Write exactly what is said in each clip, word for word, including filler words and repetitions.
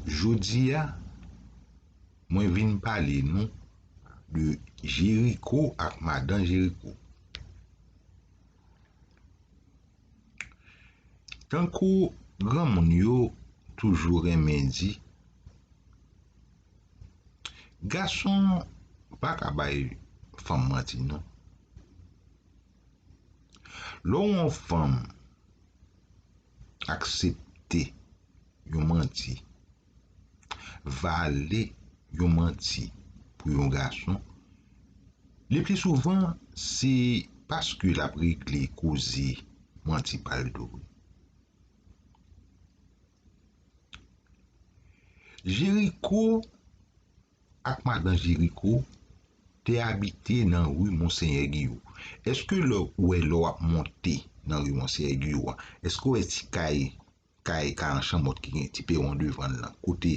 Jodi a, mwen vin pale nou de Jeriko ak madan Jeriko. Tankou granmoun yo toujou renmen di, gason pa ka bay fanm manti non. Lè yon fanm aksepte yon manti, vale yon manti pou yon gason, le pli souvan, se paske l ap regle koze manti pa l tou. Jeriko ak madan Jeriko te abite nan ri Monseyè Giyo. Èske lè w wè, lè w ap monte nan ri Monseyè Giyo a, èske w wè ti kay, kay, kay an chanmòt ki gen ti pewon devan l lan, kote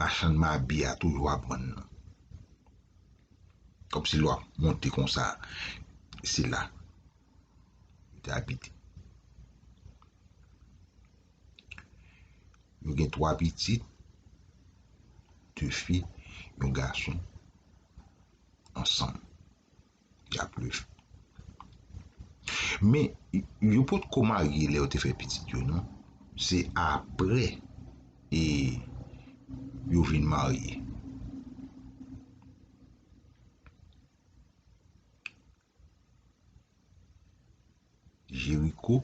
machann mabi a toujou ap vann nan? Kòmsi lè w ap monte konsa, se la yo te abite. Yo gen twa pitit, de fi, yon gason, ansanm. Y ap leve. Men, yo potko marye lè yo te fè pitit yo, non. Se apre, e, yo vin marye. Jeriko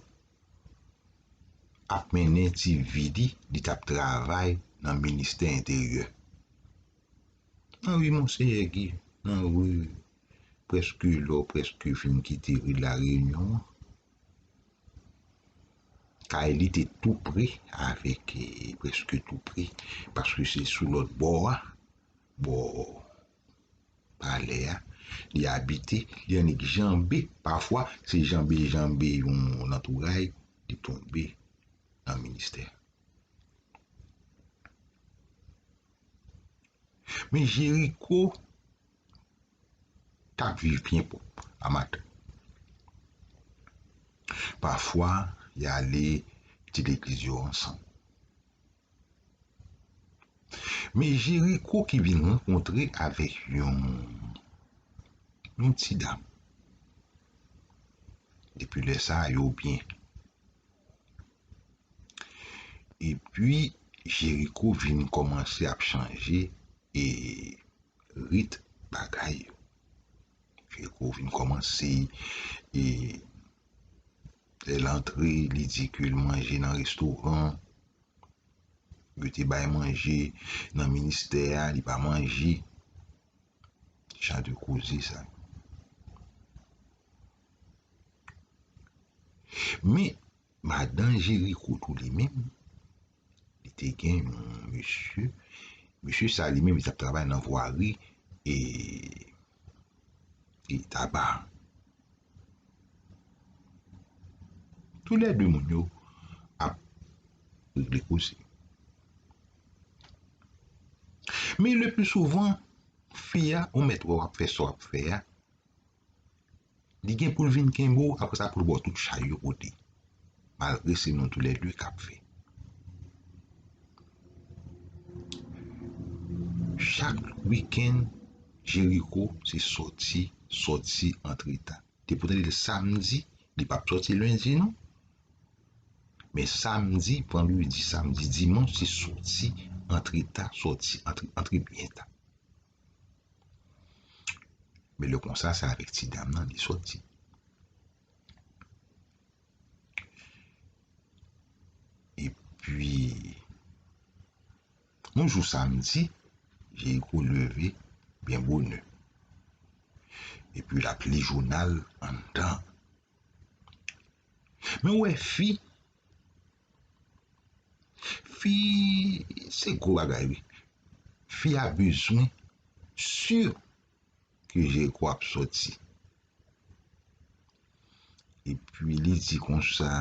ap mennen ti vi li, li t ap travay nan ministè enteryè. Nan ri Monseyè Gi, nan ri prèske lè w prèske fin kite ri Lareyinyon an. Kay li te tou pre avèk, e, prèske tou pre, paske se sou lòt bò a, bò palè a, li abite, li annik janbe, pafwa, se janbe, janbe yon lantouray, li tonbe nan ministè. Men Jeriko t ap viv byen pwòp a maten. Pafwa, y ale ti legliz yo ansanm. Men Jeriko ki vin rankontre avèk yon, yon ti dam. Depi lè sa a, yo byen. Epi, Jeriko vin kòmanse ap chanje, e, rit bagay yo. Jeriko vin kòmanse, e, lè l antre, li di ke l manje nan restoran. Yo te bay manje nan ministè a, li pa manje. Jan de koze sa. Men, madan Jeriko tou li menm, li te gen yon mesye. Mesye sa li menm, li t ap travay nan vwari e, e taba. Toulède moun yo ap regle koze. Men le pli souvan, fi a, ou mèt wè w ap fè sa w ap fè a, li gen pou l vin kenbe w, apre sa pou l ba w tout chay yo kote. Malgre se nou toulède k ap fè. Chak wikenn, Jeriko se sòti, sòti, antre ta. Depi w tande l samdi, li p ap sòti lendi non. Men samdi, vandredi, samdi, dimanch, se sòti, antre ta, sòti, antre, antre byen ta. Men lè konsa, se avèk ti dam nan li sòti. Epi, yon jou samdi, Jeriko leve byen bonè. Epi l ap li jounal anndan. Men w wè fi, fi se gwo bagay wi. Fi a bezwen si ke Jeriko ap sòti. Epi li di konsa,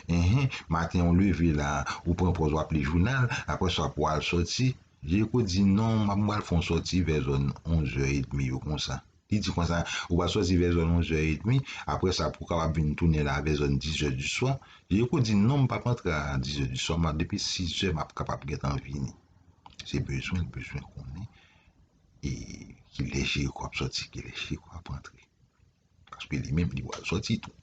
enhen, maten w leve la, ou pran pòz w ap li jounal, apre sa w ap pral sòti. Jeriko di non, m ap pral fè yon sòti vè zòn onz è edmi yo konsa. Li di konsa, ou pral sòti vè zòn onzè edmi, apre sa, pou w kapab vin tounen la vè zòn dizè di swa. Jericho di, non, m p ap antre a dizè di swa, m ap, depi sizè, m ap kapab gentan vini. Se bezwen, l bezwen konnen e kilè Jericho ap sòti, kilè Jericho ap antre. Paske li menm, li pral sòti tou.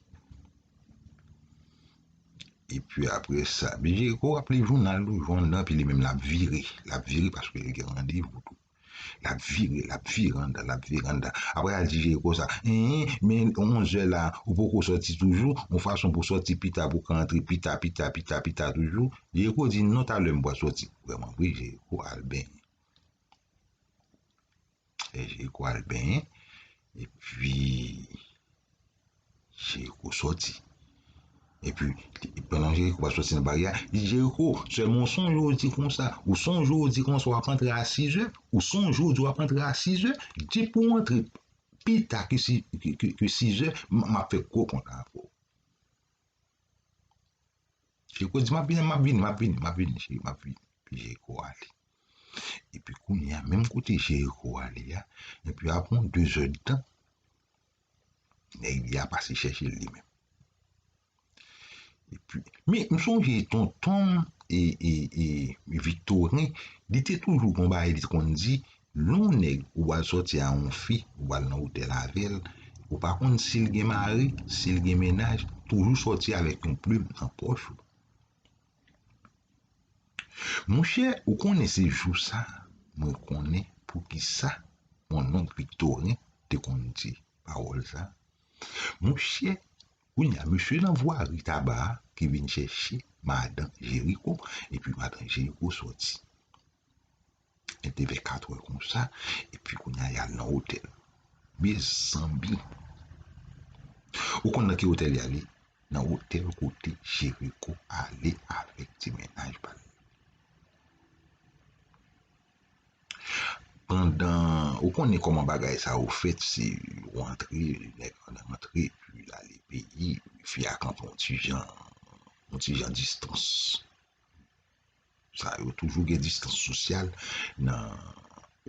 Epi apre sa, men Jericho ap li jounal tou, jou anndan, epi li menm l ap vire. L ap vire paske li gen randevou tou. L ap vire, l ap vire anndan, l ap vire anndan. Apre, l al di Jericho sa, en, men onzè la, ou poko sòti toujou, yon fason pou sòti pita, pou ka antre pita, pita, pita, pita toujou. Jericho di, non, talè m pral sòti. Vrèman vre, Jericho al benyen. E Jericho al benyen, epi Jericho sòti. Epi, pandan Jericho pral sòti nan baryè a, li di Jericho, sèlman w sonje w di konsa, ou sonje w di konsa w ap antre a sizè, ou sonje w di w ap antre a sizè, depi w antre pita ke si, ke, ke, ke sizè, m, m ap fè gwo kont avè w. Jericho di, m ap vini, m ap vini, m ap vini, m ap vini, cheri, m ap vini. Epi Jericho ale. Epi kounye a, menm kote Jericho ale a, epi apre yon dezèdtan, nèg li a pase chèche l li menm. Epi, men m sonje tonton m e, e, e Victorin, li te toujou gon bagay li te konn di, lè yon nèg ou pral sòti a yon fi, ou pral nan otèl avè l, ou pa konn si l gen mari, si l gen mennaj, toujou sòti avèk yon plim nan pòch ou. Monchè, ou konnen se jou sa, mwen konnen poukisa mon nonk Victorin te konn di pawòl sa. Monchè, kounye a, mesye nan vwari Taba a ki vin chèche madan Jericho, epi madan Jericho sòti. Li te vè katrè konsa, epi kounye a, y al nan otèl. Mezanmi! Ou konn nan ki otèl y ale? Nan otèl kote Jericho ale avèk ti mennaj pa l. Pandan, ou konnen kòman bagay sa yo fèt, se ou antre, nèg lan antre, epi l ale peyi, fi a kanpe yon ti jan, yon ti jan distans. Sa yo toujou gen distans sosyal nan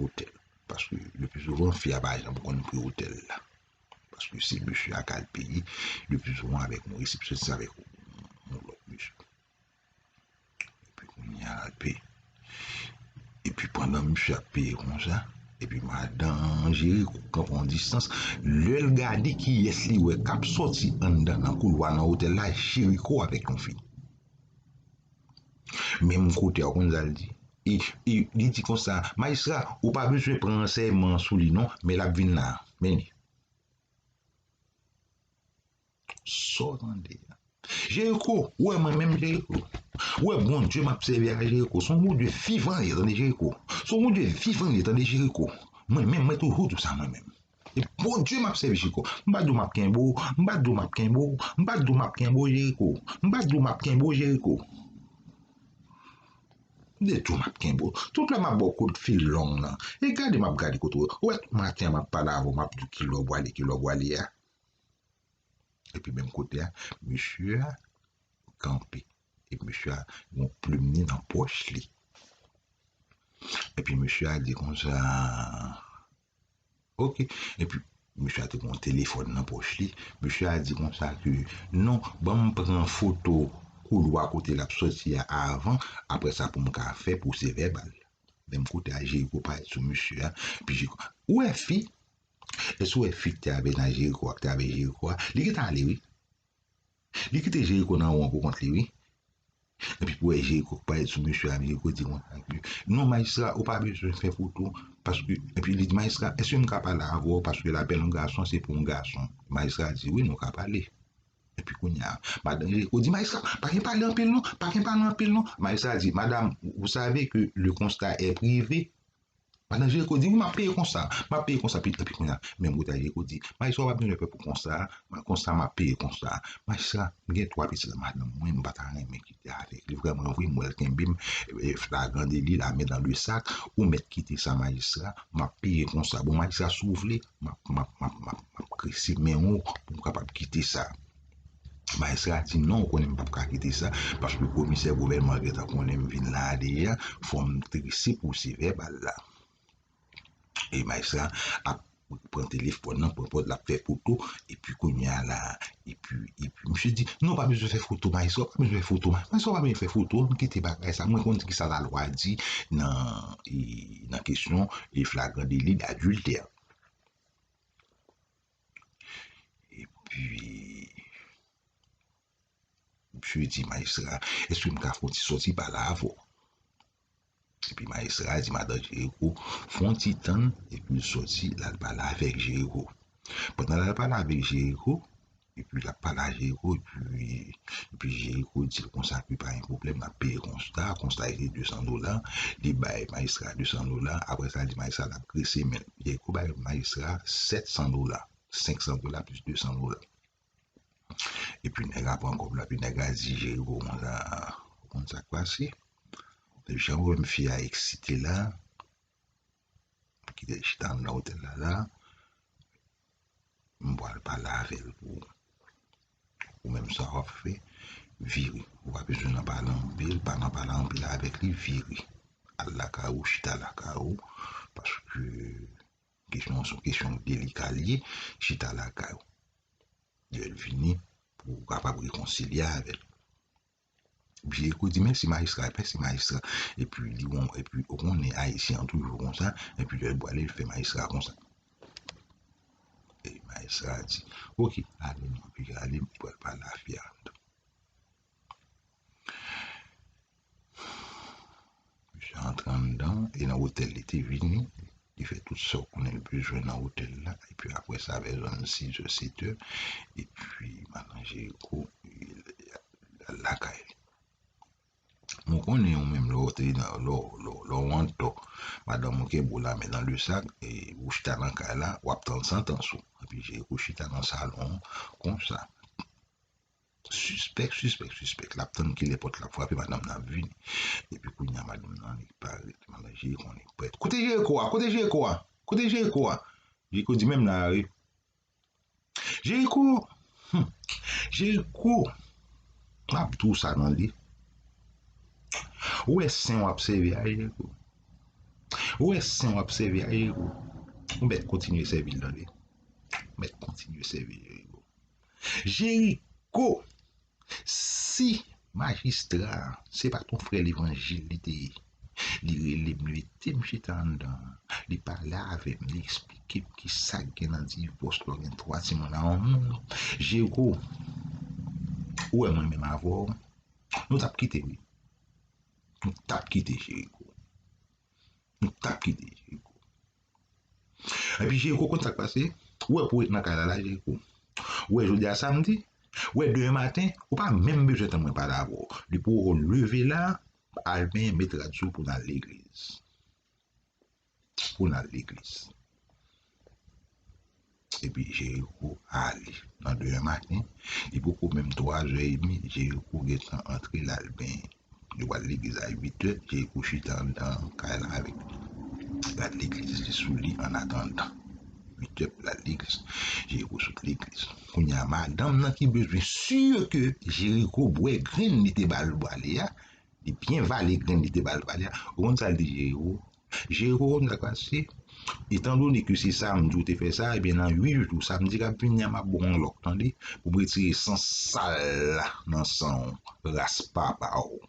otèl. Paske le pli souvan, fi a pa janm konn pri otèl la. Paske se mesye a k al peye, le pli souvan avèk yon resepsyonis, avèk yon, yon lòt mesye. Epi kounye a, l al peye. Epi pandan misye ap peye konsa, epi madan Jericho kanpe yon distans, lè l gade kiyès li wè k ap sòti anndan nan koulwa nan otèl la, Jericho avèk yon fi. Menm kote a, ou konn sa l di? E, e li di konsa, majistra, ou pa bezwen pran ansèyman sou li non, men l ap vin la. Men li. Sa w tande a? Jericho, ou wè mwen menm Jericho. Ou wè Bondye m ap sèvi a Jericho. Se yon Bondye vivan li ye, tande Jericho. Se yon Bondye vivan li ye, tande Jericho. Mwen menm, mwen toujou di w sa mwen menm. E Bondye m ap sèvi Jericho. M pa di w m ap kenbe w, m pa di w m ap kenbe w, m pa di w m ap kenbe w Jericho. M pa di w m ap kenbe w Jericho. M te di w m ap kenbe w. Tout lè m ap ba w kout fil long nan. E gade m ap gade kote w. Ou wè tout maten an m ap pale avè w, m ap di w kilè w prale, kilè w prale a. Epi menm kote a, mesye a kanpe. Epi mesye a gen yon plim li nan pòch li. Epi mesye a di konsa, ok. Epi mesye a te gen yon telefòn nan pòch li. Mesye a di konsa ke, non, ban m pran foto koulwa kote l ap sòti a avan, apre sa pou m ka fè pwosè vèbal. Menm kote a, Jericho parèt sou mesye a. Epi Jericho, ou wè fi? Èske w wè fi k te avè nan Jericho a, k te avè Jericho a? Li gentan ale, wi. Li kite Jericho nan won pou kont li, wi. Epi pou wè Jericho k parèt sou mesye a, Jericho di konsa ke, non, majistra, ou pa bezwen fè foto, paske, epi li di, majistra, èske m ka pale avè w, paske lapèl yon gason, se pou yon gason. Majistra di, wi, nou ka pale. Epi kounye a, madan Jericho di, majistra, pa gen pale anpil non, pa gen pale anpil non. Majistra di, madame, vous savez que le constat est privé. Pandan Jericho di, wi, m ap peye konsa, m ap peye konsa, epi, epi kounye a, menm kote a Jericho di, majistra, w pa bezwen pè pou konsa, konsa m ap peye konsa. Majistra, m gen twa pitit la, madanm mwen, m pa ta renmen kite avèk li, vrèman vre, m wè l kenbe m, e, flagran deli, la men dan le sak, ou mèt kite sa, majistra, m ap peye konsa. Bon, majistra, si w vle, m ap, m ap, m ap, m ap, m ap krese men w pou m kapab kite sa. Majistra di, non, ou konnen m p ap ka kite sa, paske komisè gouvènman an gentan konnen m vin la a deja, fò m drese pwosè vèbal la. E majistra ap pran telefòn nan, pran pòz, l ap fè foto, epi kounye a la, epi, epi, misye di, non, pa bezwen fè foto, maestro, pa bezwen fè foto, maestro, pa bezwen fè foto, ann kite bagay sa, mwen konn kisa lalwa di nan, e, nan kesyon, e, flagran deli dadiltè. Epi, misye di, majistra, èske m ka fè yon ti sòti pale avè w? Epi majistra a di madan Jeriko, fè yon ti tann, epi l sòti, l al pale avèk Jeriko. Pandan l al pale avèk Jeriko, epi l ap pale a Jeriko, epi, epi Jeriko di l konsa ke pa gen pwoblèm, l ap peye konsta, konsta a se de san dola, li bay majistra a de san dola, apre sa, li di majistra a l ap grese men l. Jeriko bay majistra a sèt san dola, senk san dola plis de san dola. Epi nèg la pran kòb la, epi nèg la di Jeriko konsa, ou konn sa k pase? Jan ou wè m fi a eksite la, m kite l chita anndan otèl la la, m pral pale avè l pou ou. Ou menm sa w ap fè, vire. Ou pa bezwen nan pale anpil, pa nan pale anpil avèk li, vire. Al lakay ou, chita lakay ou, paske kesyon an se yon kesyon delika li ye, chita lakay ou. Lè l vini, pou w kapab rekonsilye avè l. Epi Jeriko di, mèsi majistra, mèsi majistra. Epi li won, epi ou konnen ayisyen an toujou konsa, epi lè l pwale, l fè majistra konsa. E majistra a di, oke, ale non, epi ale, m pral pale a fi a. Misye antre anndan, e nan otèl li te vini, li fè tout sa w konnen l bezwen nan otèl la, epi apre sa, vè zòn sis è, sèt è, epi madan Jeriko, e, al lakay li. Mwen konnen ou menm lè w te nan, lè w, lè w, lè w antò, madanm ou kenbe w la men nan le sak, e ou chita nan kay la, w ap tann santans ou. Epi Jeriko chita nan salon an konsa. Sispèk, sispèk, sispèk. L ap tann kilè pòt la ap frape, madanm nan ap vini. Epi kounye a, madanm nan li parèt. Madan Jeriko li prèt. Kote Jeriko a? Kote Jeriko a? Kote Jeriko a? Jeriko di menm la a, wi. Jeriko! Hmm. Jeriko! M ap di w sa tande. Ou wè sen w ap sèvi a, Jeriko? Ou wè sen w ap sèvi a, Jeriko? Ou mèt kontinye sèvi l tande. Ou mèt kontinye sèvi l, Jeriko. Jeriko, si majistra a, se pa t yon frè levanjil li te ye, li rele m, li mete m chita anndan, li pale avè m, li eksplike m ki sa k gen nan divòs lè w gen twa timoun a yon moun. Jeriko, ou wè mwen menm avè w, nou t ap kite wi. Nou t ap kite, Jeriko. Nou t ap kite Jeriko. Epi Jeriko, konn sa k pase? Ou wè pou w ret nan kay la la, Jeriko. Ou wè jodi a samdi, ou wè demen maten, ou pa menm bezwen tann mwen pale avè w. Depi w leve la, al benyen, met rad sou w pou n al legliz. Pou n al legliz. Epi Jeriko ale. Nan demen maten, li poko menm twa zè edmi, Jeriko gentan antre l al benyen. Yo pral legliz a uit è, Jeriko chita anndan kay la avèk rad legliz li sou li annatandan. Uit è pou l al legliz, Jeriko sot legliz. Kounye a, madanm nan ki bezwen si ke Jeriko bwè grenn li te ba l bwale a, li byen vale grenn li te ba l bwale a, ou konn sa l di Jeriko? Jeriko, konn sa k pase? Etandone ke se samdi w te fè sa, ebyen nan uit jou, samdi k ap vini an, m ap ba w yon lòk, tande, pou m retire san sal la nan san w, ras papa w.